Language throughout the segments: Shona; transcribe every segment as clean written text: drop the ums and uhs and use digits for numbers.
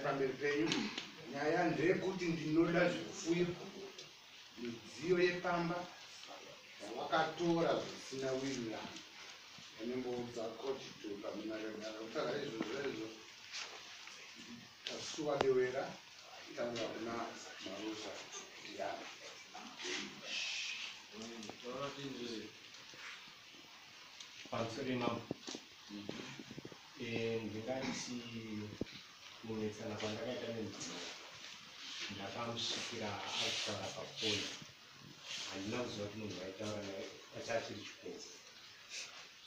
pamberi penyu. Nyaya ndeyekuti ndinoda zvipfuyo, midziyo yepamba zvawakatora zvisina wirirano. Yanemboudza koti to pamuna kutaura izvozvo izvo. Tasuwa Dewera taura kuna Maruza Diana. Taura tinzwe. Pamusoro, mambo. Ndingati kunetsana kwandakaita nemudzimai, ndakamusvikira akutaura pafoni. Handina kuziva kuti munhu waitaura naye achachiri chikoro,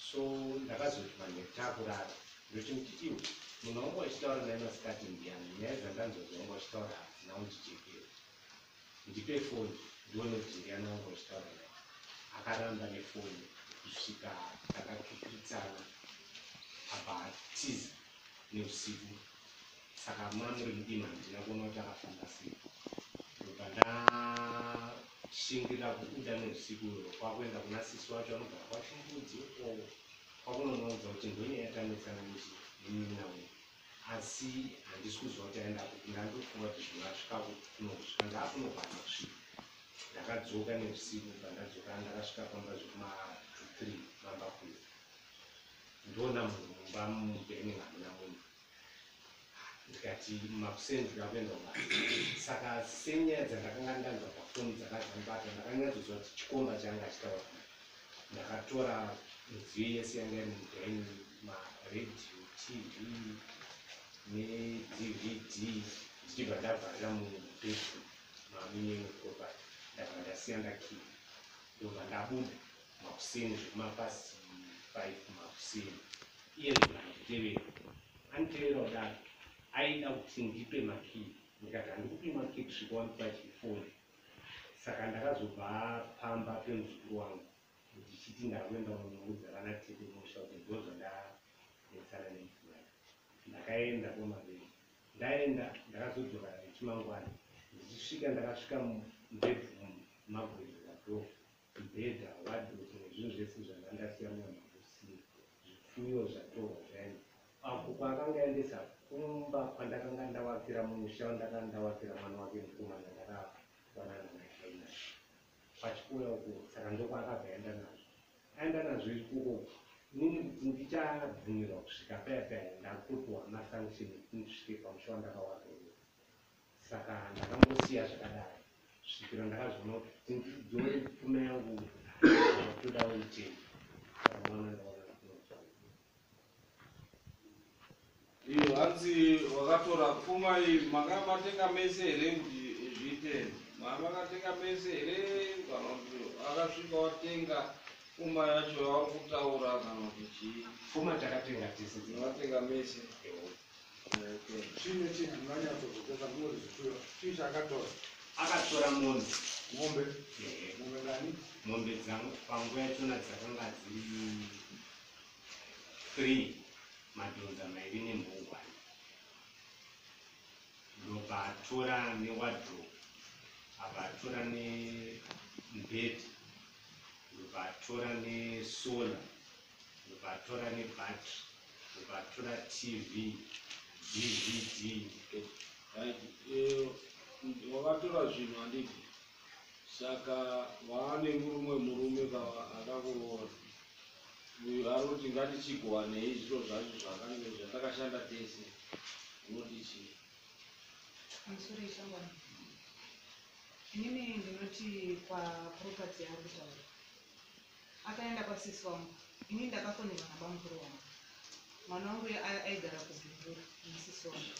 so ndakazoti manheru taakurara, ndochimuti, "Iwe, munhu wanga uchitaura naye masikati ndiani? Nyaya dzandanzwa dzawanga uchitaura hadzina kundijekera. Ndipe foni ndione kuti ndiani wanga uchitaura naye." Akaramba nefoni kusvika takakikiritsana, abva atiza neusiku. Saka mamuri mudima, handina kuona kuti akafamba sei. Ndobva ndashingirira kubuda neusiku uyo, kwakuenda kuna sisi wacho anogara kwaChimbudzi uko, kwakunonoudza kuti ndonyaya yatanetsana nemunin'ina wenyu, asi handisi kuziva kuti aenda kupi. Ndandofunga kuti zvimwe asvika kuno. Kusvika ndaakunogwana kusvika, ndakadzoka neusiku. Pandadzoka, ndakasvika pamba zvekuma 2, 3 mamba kuya, ndoona munhu mumba, mubheni hamuna munhu. Ndikati makuseni ndida kuenda kubasa. Saka senyaya dzandakanga ndanzwa pafoni dzakadzandibata, ndakanyatsoziva kuti chikomba chaanga achitaura. Ndakatora midziyo yese yanga iri mudhaini, maredhiyo, TV neDVD, ndichibva ndavharira mubedroom mamuine property. Ndabva ndasiya ndakiya, ndobva ndabuda makuseni zvekumapasi 5 makuseni. Iye ndobva anditevera. Anditevera kudaro, aida kuti ndipe makii. Ndikati handikupi makii kusvika wandipa chifoni. Saka ndakazobva pamba pemuzukuru wangu ndichiti ndakuenda kunoudza vana tete musha kuti ndozvandanetsana nemudzimai. Ndakaenda kwamaveri. Ndaenda, ndakazodzoka nechimangwana. Ndichisvika, ndakasvika mubedroom magwedza door, mubhedha, wardrobe nezvinhu zvese zvanga ndasiya munyamakusina, zvipfuyo zvatorwa zvaenda. Ako kwaakanga aendesa kumba kwandakanga ndawakira, musha wandakanga ndawakira mwana wake mukomana ndakawanana naye pachikoro uko. Saka ndokwaakabva aenda nazvo. Aenda nazvo ikoko, inini kuti ndichabvumirwa kusvika paya paya, ndakutopiwa masanction ekuti ndisvike pamusha wandakawaka iwo. Saka ndakangosiya zvakadaro kusvikira ndakazoona kuti ndidzore pfuma yangu, todawo iteni. Saka mwana ndaona. Iyo hanzi wakatora pfuma iyi, manga matenga mese here kuti zviite? Makatenga mese here, kana kuti akasvika watenga pfuma yacho yauri kutaura, kana kuti chii? Pfuma takatenga tese. Makatenga mese? Ewo. Okay. Chii nechii handinganyatsozvipesa munoti zvipfuyo? Chii chaakatora? Akatora mombe. Mombe? Ehe. Mombe ngani? Mombe dzangu panguva yachona dzakanga dziri three, madhonza mairi nemhongwani. Ndobva atora newardrobe, abva atora nemubhedhi, ndobva atora nesolar, ndobva atora nebattery, ndobva atora TV, DVD. Right. Wakatora zvinhu, handiti? Saka waane murume, murume akakuroora uyu ari kuti ngatichigwanei zviro zvacho zvakange zvatakashanda tese. Unoti chii? Pamusoro yechangwana, inini ndinoti paproperty yaari kutaura, akaenda kwasisi wangu. Inini ndakafonerwa nabamukuru wangu. Mwana wangu aigara kuBindura nasisi wangu,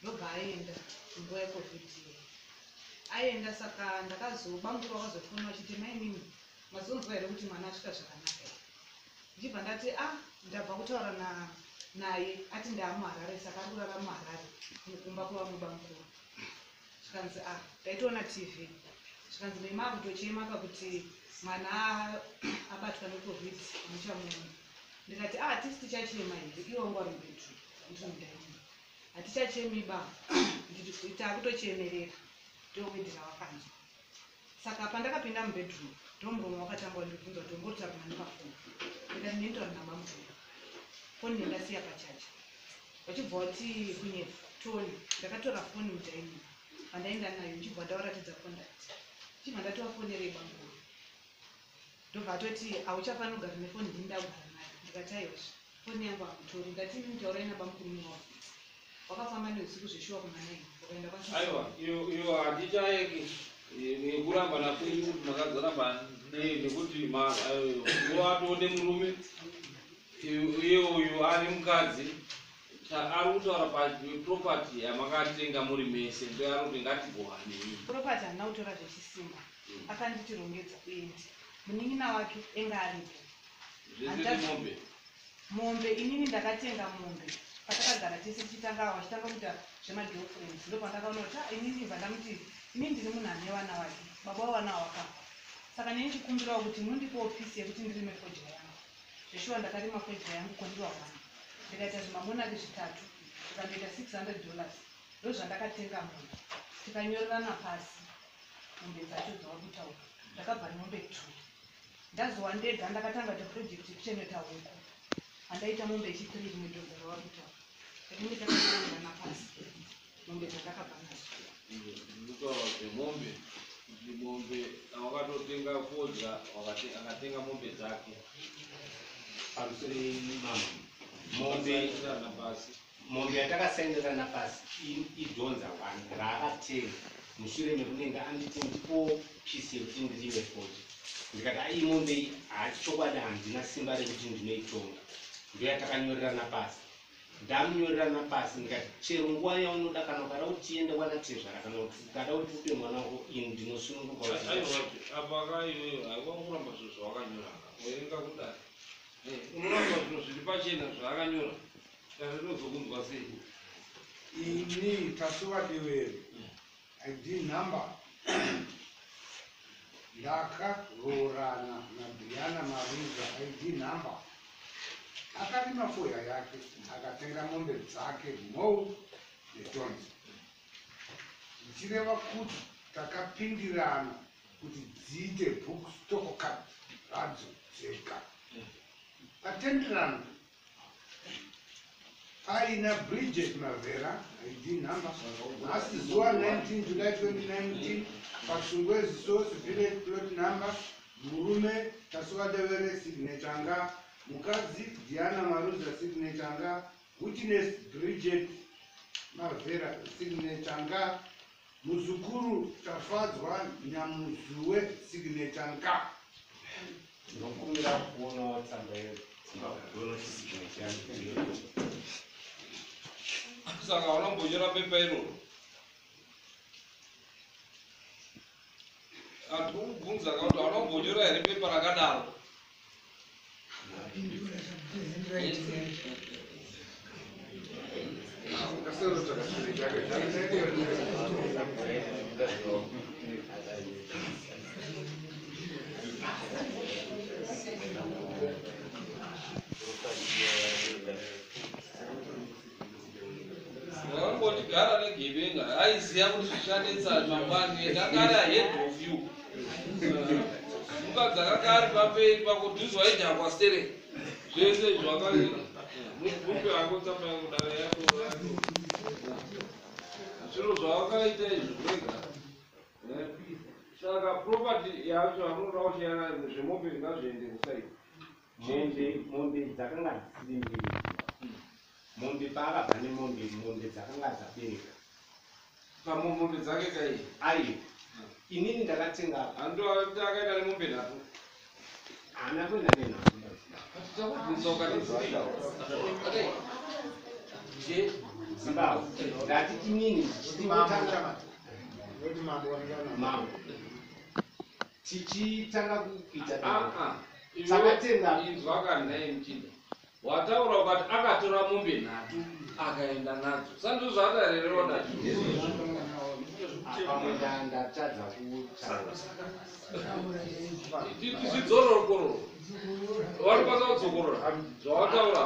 ndobva aenda nguva yeCOVID aenda. Saka ndakazo bamukuru vakazofona vachiti, "Mainini, mazonzwa here kuti mwana asvika zvakanaka here?" Ndichibva ndati, "A, ndabva kutaura naye, ati ndaamuHarare, saka ari kurara muHarare mukumba kwevamwe bamukuru." Zvikanzi, "A, ndaitoona TV." Zvikanzi, "Mema akutochema pakuti mwana abatwa neCOVID, hamuchamuoni." Ndikati, "A, hatisi tichachema here? Iwe wanga uri mubedroom, ndiri mudining, hatichachemi ba, taakutochemerera." Ndowedhi ravakanzwa. Saka pandakapinda mubedroom, ndomurume wakatanga wandibvunza kuti, "Ungoritaura nani pafoni?" Ndikati, "Ndinotaura nabamukuru, foni ndandasiya pachaja." Vachibva vati kunyepa toni. Ndakatora foni mudining pandaenda nayo, ndichibva ndavaratidza conduct, ndichibva ndatovafonerei bamukuru. Ndobva atoti hauchafaniri kugara nefoni, ndini ndakugara nayo. Ndikati aiwazve, foni yangu hamutori. Ndati imi mutaurai nabamukuru munovabvunza. Wakafamba neusiku zveshuwa kuma9 wakaenda kwasisi. Aiwa, iyo handichaeki yekurambana kwenyu kuti makazoramba nei, nekuti iwo atone murume, iye uyu ari mukadzi. Ari kutaura paproperty yamakatenga muri mese, ndo ari kuti ngatigohanei. Property handina kutora zvechisimba. Akanditi rongedza uende. Munin'ina wake enga aripo. Zvese nemombe? Mombe, inini ndakatenga mombe patakagara tese tichitanga, vachitanga kuita zvemagirlfriends. Ndo pandakaona kuti ah, inini bva ndamuti inini ndiri munhu ane vana vake, baba wavana wakafa, saka neni chikumbirawo kuti mundipowo piece yekuti ndirime fodya yangu. Zveshuwa ndakarima fodya yangu kondiwa one, ndikaita zvimamonaki zvitatu, ndikandoita $600. Ndo zvandakatenga mombe, tikanyorerana pasi. Mombe dzacho dzava kutaura, ndakabva nemombe two. Ndazowa ndega, ndakatanga kuita project yekuchengeta huku, handaita mombe yechi3, rimwe dhonza ravari kutaura. Tatinge takanyorerana pasi mombe dzandakabva nadzo. Ndikutaura zvemombe, kuti mombe awakatotenga fodya, akatenga mombe dzake. Pamusoro, mama, mombe Mukasainirana pasi. Mombe yatakasainirana pasi idhonza one raakatenga mushure mekunenge anditi ndipo piece yekuti ndirime fodya. Ndikati ai, mombe iyi hachokwadi handina simba rekuti ndinoitonga. Ndoyatakanyorerana pasi. Ndamunyorerana pasi, ndikati chero nguva yaunoda, kana ukada kuti tiende kwana tezvara, kana kuti ukada kuti upe mwana wako, ini ndinosununguka kuti Aiwa, apa kaiweyo haiwa kuramba zvinhu zvawakanyora, werenga kudai. Unoramba zvinhu zviri pachena zvaakanyora, tazvinozokunzwa sei? Ini Tasuva Devere, ID number, ndakaroorana naDiana Maruza, ID number. Akarima foya yake, akatenga mombe dzake mhou nedhonzi, zvichireva kuti takapindirana kuti dziite book stock card radzo dzega. Patenderano paina Bridget Mavera, ID number, nhasi zuva 19 July 2019, paShungwezi Source Village, plot number. Murume Tasuva Devere, signature nga. Mukadzi Diana Maruza, signature nga. Witness Bridget Mavera, signature nga. Muzukuru Tafadzwa Nyamuzuwe, signature nga. Ndinokumbira kuonawo tsamba yedzimbabwe, ndionoti signature yangu ndiyo. Saka unombonyora pepa iroro? Hatikukubvunza kakuti haunombonyora here pepa rakadaro. Wakangotigara negebenga, aiziva kuti zvichanetsa mangwani. Ndanga ari ahead of you. Mukadzi akanga ari pamberi pakudhuzwa, aidhakwa stere zvese zvakaita. Mupe hako tsamba yako, dare yako. Zviro zvawakaita izvi zvega. Saka property yacho amunoda kuchiyana zvemombe ngazviende kuside. Mombe dzakanga dzisiri mbiri. Mombe, paakabva nemombe, mombe dzakanga dzabereka. Pamombe dzake kai? Aiwa, inini ndakatenga. Hando akaenda nemombe nhatu. Haana kuenda nenhatu. Takubvunza ukati dziri je. Zimbabwe, ndati inini tichitanga Noti mambo wanongana. Mambo, tichitanga kuita Ah, ah. Takatenga. Inzwa kanhai muchinda, wataura ukati akatora mombe nhatu akaenda nadzo, sandizvo zvaatarerewa nazvo? Pamwe ndatadza kutaura. Tichidzorokororo, vanokwanisa kudzokorora zvawataura.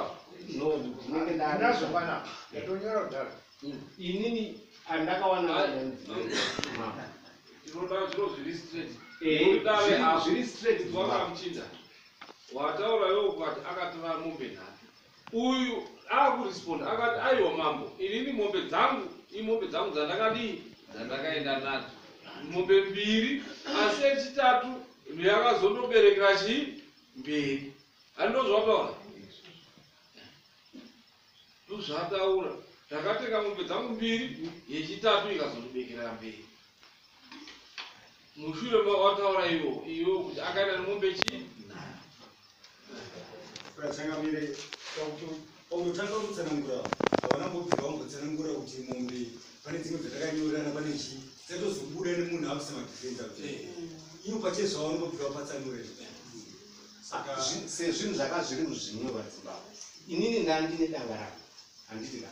No, ndinenge Ndinazvo panapa, ndatonyora kudhara. Inini andakawana. Tinoda zviro zviri straight. Zviri straight. Inzwa kamuchinda, wataura iwe ukati akatora mombe nhatu uyu. Akuresponda akati, "Aiwa mambo, inini mombe dzangu imombe dzangu dzandakadii, dzandakaenda nadzo, mombe mbiri, asi yechitatu yakazondoberekera chii mberi." Andozvataura, ndozvataura, "Ndakatenga mombe dzangu mbiri, yechitatu ikazondobekera mberi." Mushure wataura iwo iwo kuti akaenda nemombe chii? Changamire, paunotanga kutsanangura, havana mbobvira vambotsanangura kuti mombe pane dzimwe dzatakanyorerana, pane chii dzatozobuda nemunhu akuisa madefense kuti ivo pachezvavo vanombobvira vapatsanura izvo. Saka Sezvinhu zvaka zviri muzvinyorwa, Zimbabwe, inini ndandine danga rangu, handiti ka?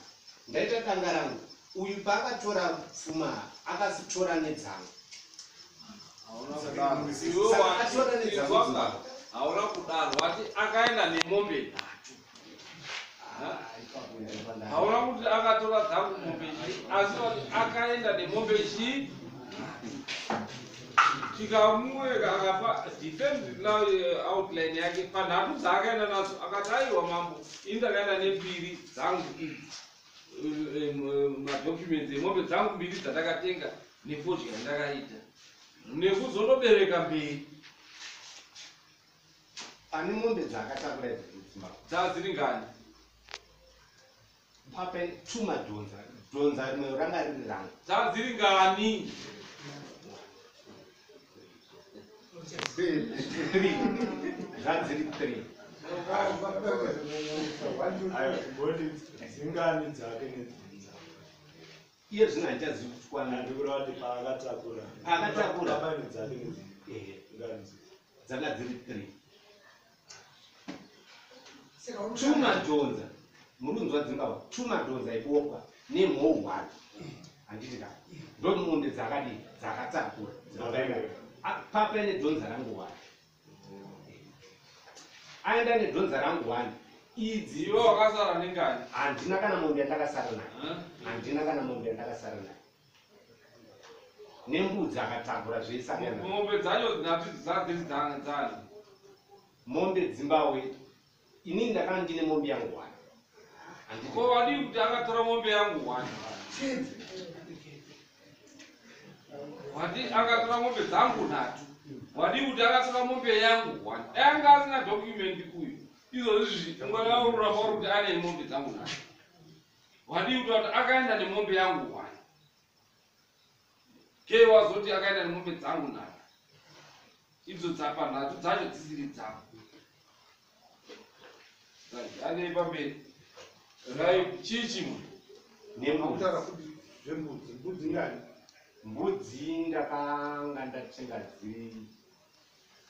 Ndaita danga rangu. Uyu paakatora pfuma akasitora nedzangu. Hauna kudaro. Iwe Saka wati atora nedzangu. inzwaka, Zimbabwe. Hauna kudaro. Wati akaenda nemombe nhatu. Hauna kuti akatora dzangu mombe chii, asi wati akaenda nemombe chii. Tikamuweka akapa defend outline yake panhatu dzaakaenda nadzo. Akati, "Aiwa mambo, ini ndakaenda nembiri dzangu idzi, madocuments emombe dzangu mbiri dzandakatenga nefodya yandakaita nekuzondobereka mberi." Pane mombe dzaakatakura idzi, Zimbabwe. Dzadziri ngani? Pape two madhonza, dhonza rimwe ranga riri rangu. Dzadziri ngani? Three, zvadziri three. Aiwa, mboti dzingani dzake nedzidza? Iye zvino handichazivi kuti kwana. Ndikureva kuti paakatakura. Paakatakura. Pane dzake nedzidza. Ehe. Ngani dzidza? Dzanga dziri three, two madhonza, muri kunzwa Zimbabwe? Two madhonza ebopa nemhou one, handiti ka? Ndo mombe dzakadii, dzakatakura. Papa nedhonza rangu one, aenda nedhonza rangu one idzi. Iwe wakasara nengani? Handina kana mombe yandakasara nayo. Huh? Handina kana mombe yandakasara nayo, nembudzi akatakura zvese akaenda. Mombe dzacho nhatu dzadziri dzani? Mombe, Zimbabwe, inini ndakanga ndine mombe yangu one, handiti? Ko wadii kuti akatora mombe yangu one? Wati akatora mombe dzangu nhatu, wadii kuti akatora mombe yangu one? Dai anga asina document uyu izvozvizvi, ungadaururamba uri kuti ane mombe dzangu nhatu. Wadii kuti wati akaenda nemombe yangu one? Ke wazoti akaenda nemombe dzangu nhatu, idzo dzapa nhatu dzacho dzisiri dzangu. Anei pamberi rai, chii chimwe? Nembudzi. Akutaura futi zvembudzi. Mbudzi ngani? Mbudzi ndakanga ndatenga dziri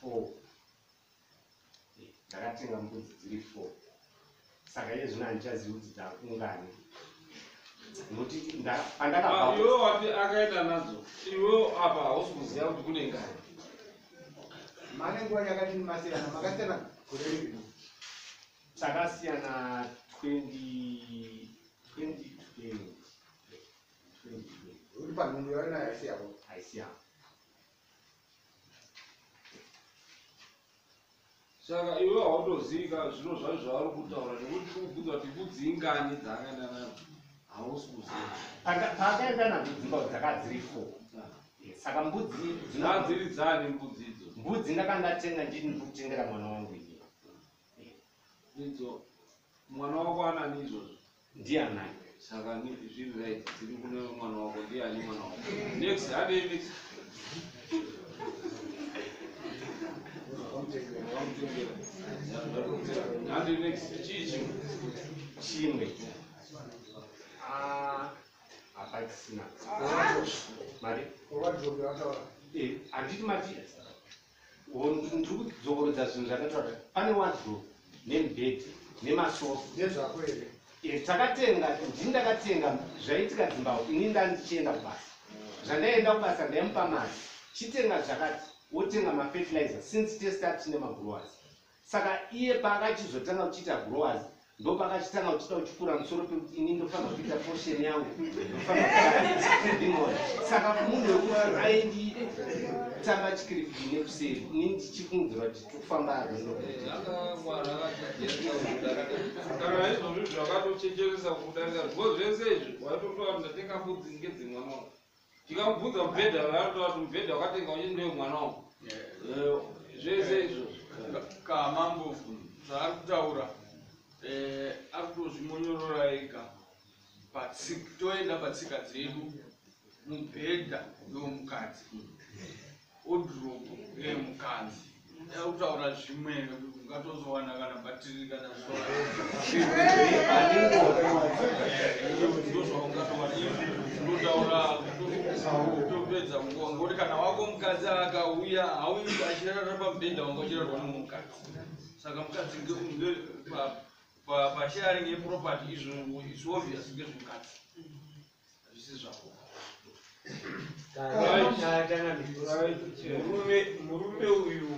four. Ndakatenga mbudzi dziri four, saka iye zvino handichazivi kuti dzakungani, nokuti pandakabva. Ah, iwe wati akaenda nadzo, iwe apa hausi kuziva kuti kune ngani. Mane nguva yakadini masiyana? Makasiyana gore ripi? Takasiyana 20 2020, 2020. Uri panhumbu yainayo haisi yako? Haisi yangu. Saka iwe hautozivika zviro zvacho zvavari kutaura, nekuti kubvunza kuti mbudzi ingani dzaakaenda nadzo, hausi kuziva. Paakaenda nadzo, dzimba dzaka dziri four. Saka mbudzi Dzadziri dzani mbudzi idzo? Mbudzi ndakanga ndatenga ndini, ndikutengera mwana wangu ini. Idzo mwana wako anani izvozvo? Ndianani. Saka zviri right, dziri kune mwana wako. Ndiani mwana wako? Next, handei next. Wakamutengera. Handei next, chii chimwe? Chimwe. Ah, hapachisina mari. Wardrobe yataura. Handiti mati ndiri kudzokorodza zvinhu zvakataura. Pane wardrobe nemubhedhi nemasofa. Ndezvako here? Takatenga, ndini ndakatenga. Zvaitika, Zimbabwe, ini ndandichienda kubasa. Zvandaenda kubasa, ndaimupa mari, chitenga zvakati, wotenga mafertilizer, since tese tine magrowers. Saka iye paakachizotanga kuchiita growers, ndo pakachitanga kuchita kuchikura musoro pekuti ini ndofanira kuita portion yangu, ndofanira kuita. Saka munhu wekuti aindi kutamba chikirifiti nekuseri, ini ndichifungidzira kuti tiri kufamba rwendo. Akangwara, akachenjeresa. Kana izvozvi zvakatochenjeresa kudarika zvo zvese izvi, waitotora kuti ndatenga mbudzi ngedzemwana wangu. Tikamubvunza mubhedha, vaitotora kuti mubhedha wakatenga uchi ndewe mwana wangu. Zvese izvozvo. Kamambo zvaari kutaura, ari kutozvimonyorora ega. Toenda patsika dzedu, mubhedha ndewomukadzi, wardrobe ndeyemukadzi. Ari kutaura zvimwe, ungatozowana kana bhatiri kana ndozvaungatowana. Izvi zvinotaura kutopedza nguva, ngokuti kana wako mukadzi akauya, hauyi achirara pamubhedha wanga uchirarwa nemukadzi. Saka mukadzi pasharing yeproperty, izvo is obvious ngezvemukadzi, hazvisi zvako. Murume uyu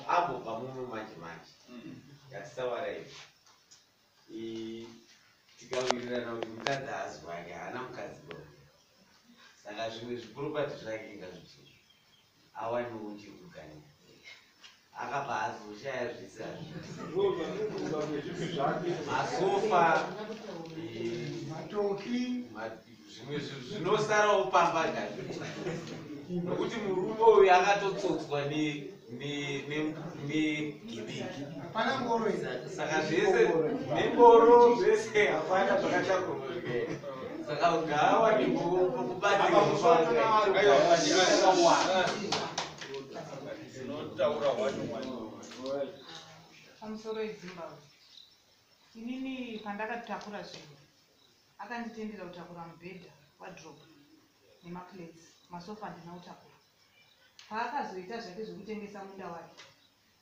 ambobva muno manje manje, ngatisawara izvi. Tikawirirana kuti mukadzi haazi wake, haana mukadzi bo, saka zvimwe zviproperty zvake ngazvitorwe, awanewo chekuganira. Akabva azoshaya zvese hazvisi, masofa, matoki, zvimwe zvinhu zvinosarawo pamba ngazviti, nokuti murume uyu akatotsotswa negebengi. Hapana ngoro iyi. Saka zvese nengoro zvese hapana zvakatakurwa zvikaenda, saka ngaawane kubatsirwa. Tinotaura hwacho mwana. Pamusoro eZimbabwe, inini pandakatakura zvinhu, akanditendera kutakura mubhedha, wardrobe nemaplates. Masofa handina kutakura. Paakazoita zvake zvekutengesa munda wake,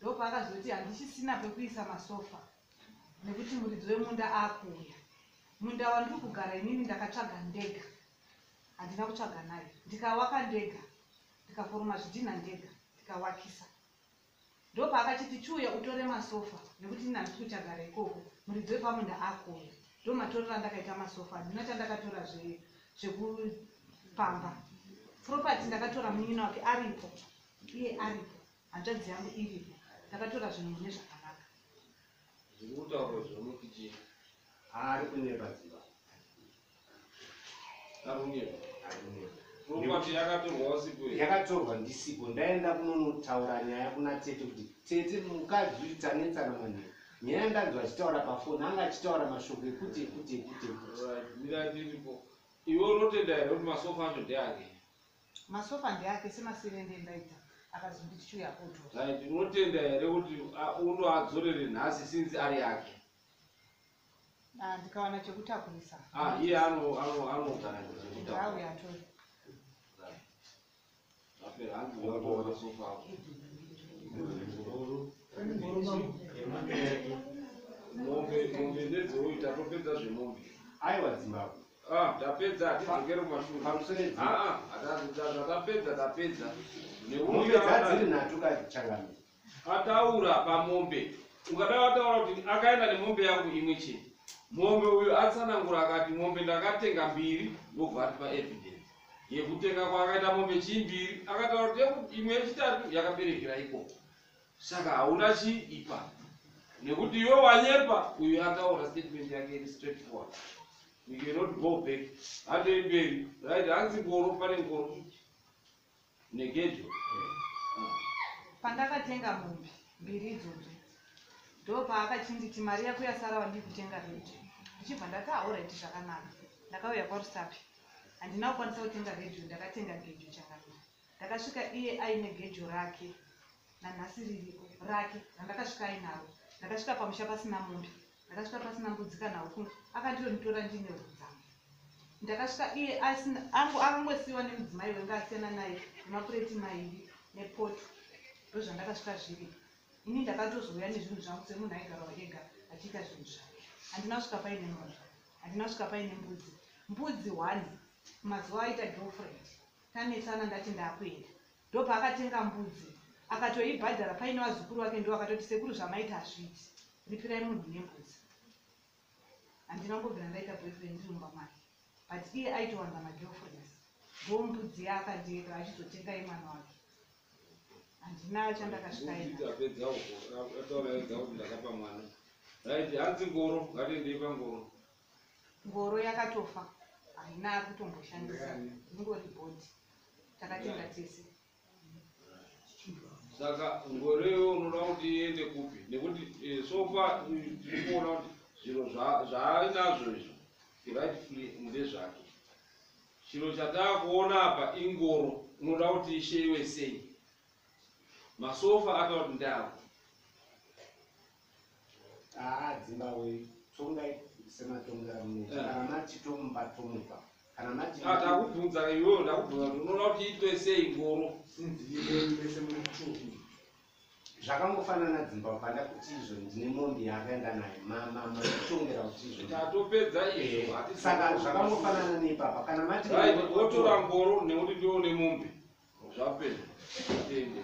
ndopaakazoti handichisina pekuisa masofa nekuti muridzi wemunda akuuya. Munda wandiri kugara inini ndakatsvaga ndega, handina kutsvaga naye. Ndikawaka ndega, ndikaforoma zvidhinha ndega, ndikawakisa. Ndopaakachiti chiuya utore masofa nekuti ini handisi kuchagara ikoko, muridzi wepamunda akuuya. Ndo matorero andakaita masofa. Handina chandakatora zvekupamba. Property ndakatora munin'ina wake aripo, iye aripo, hanzvadzi yangu iripo. Ndakatora zvinhu mune zvakanaka. Zviri kutaurwa zvamuti chii? Ari kunyepa, dzimba. Ari kunyepa? Ari kunyepa. Property yakatorwa usiku here? Yakatorwa ndisipo. Ndaenda kunonotaura nyaya kuna tete kuti, "Tete, mukadzi uyu tanetsana manheru. Nyaya ndanzwa achitaura pafoni, anga achitaura mashoko ekuti ekuti ekuti ekuti." Right, mira ndiripo. Iwe unotenda here kuti masofa acho ndeake? Masofa ndeake semasirende ndaita, akazonditi chiuya kotora. Right, unotenda here kuti unoadzorere nhasi sinzi ari yake? Ah, ndikawana chekutakurisa. Ah, iye anogara chekutaura. Ngauya atore. Apera, hanzi watora masofa ako. Mombe ndedzeuyu, tatopedza zvemombe. Aiwa, Zimbabwe. Ah, tapedza, hatidzokere kumashure. Pamusoro eZimbabwe. Ah, ah, tapedza, tapedza. Mombe dzadziri nhatu kachangamira. Ataura pamombe, ungada wataura kuti akaenda nemombe yangu imwe chete. Mombe uyu atsanangura, akati mombe ndakatenga mbiri, ndobva atipa evidence yekutenga kwaakaita mombe chimbiri. Akataura kuti imwe yechitatu yakaberekera ikoko, saka hauna chiipa nekuti iwe wanyepa. Uyu ataura statement yake iri straight forward, we cannot go back. Handei mberi. Right, hanzi ngoro, pane ngoro negejo. Pandakatenga mombe mbiri idzodzo, ndopaakachinditi mari yako yasara wandii kutenga redhiyo. Ndichibva ndati, "Alright, zvakanaka." Ndakauya kwaRusapi, handina kukwanisa kutenga redhiyo, ndakatenga gejo changamira. Ndakasvika iye aine gejo rake, nanhasi ririko rake randakasvika ainaro. Ndakasvika pamusha pasina mombe, ndakasvika pasina mbudzi kana huku. Akandinonitora ndine huku dzangu. Ndakasvika iye asina, akangosiyiwa nemudzimai wenge asiyana naye, nemapureti mairi nepoto. Ndozvandakasvika zviri. Ini ndakatozouya nezvinhu zvangu semunhu aigarawo ega achiita zvinhu zvake. Handina kusvika paine mombe, handina kusvika paine mbudzi. Mbudzi one, mazuva aita girlfriend, tanetsana, ndati ndakuenda, ndopaakatenga mbudzi, akatoibhadhara paine vazukuru vake. Ndo akatoti, "Sekuru, zvamaita hazviiti, ripirai munhu nembudzi." Handina kumbobvira ndaita boyfriend ndiri mumba make, but iye aitowanza magirlfriends. Ndo mbudzi yaakandienda achizotenga yemwana wake. Handina chandakasvika ina. Apedza uko ataura ega kuti ndakapa mwana. Right, hanzi ngoro, ngatiendei pangoro. Ngoro yakatofa, haina kutomboshandisa, ingori bhodhi, takatenga tese. Saka ngoro iyoyo unoda kuti iende kupi? Nekuti so far tiri kuona kuti zviro zvaainazvo izvo rightfully ndezvake. Chiro chataakuona apa ingoro, unoda kuti isheyiwe sei? Masofa ataura kuti ndeako. Aa, Dzimbahwe, tongai sematongera munoita. Kana mati tomupa, tomupa. Kana mati Ah, takubvunza iwewe, ndakubvunza kuti unoda kuti iitwe sei ngoro. Mese muri kuchoki. Zvakangofanana, Dzimbahwe, panda kuti izvo ndine mombe yaakaenda nayo, matongera kuti izvo Tatopedza izvo. Saka zvakangofanana neipapa, kana mati Right, wotora ngoro nekuti ndiwo nemombe, zvapera. Tende.